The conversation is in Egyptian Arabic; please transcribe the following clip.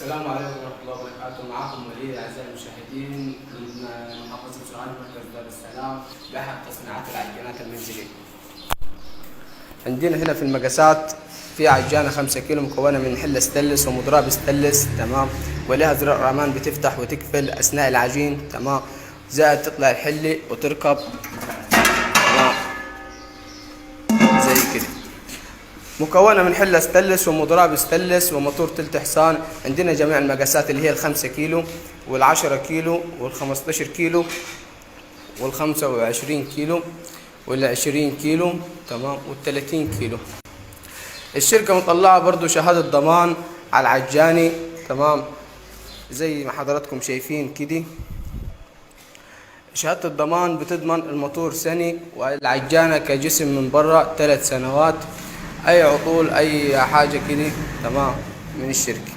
السلام عليكم ورحمة الله وبركاته. معكم وليد أعزائي المشاهدين من محافظة سوهاج، مركز دار السلام، بأحد تصنيعات العجانات المنزلية. عندنا هنا في المقاسات في عجانة 5 كيلو مكونة من حلة ستانلس ومضراب ستانلس، تمام، ولها زرار أمان بتفتح وتقفل أثناء العجين، تمام، زائد تطلع الحلة وتركب، تمام، زي كده. مكونة من حلة ستانلس ومضراب ستانلس وموتور تلت حصان. عندنا جميع المقاسات اللي هي 5 كيلو وال10 كيلو وال15 كيلو وال25 كيلو وال20 كيلو، تمام، وال30 كيلو. الشركة مطلعة برضو شهادة ضمان على العجاني، تمام، زي ما حضراتكم شايفين كده. شهادة الضمان بتضمن الموتور سنة والعجانة كجسم من برا 3 سنوات، اي عطول اي حاجة كده، تمام، من الشركة.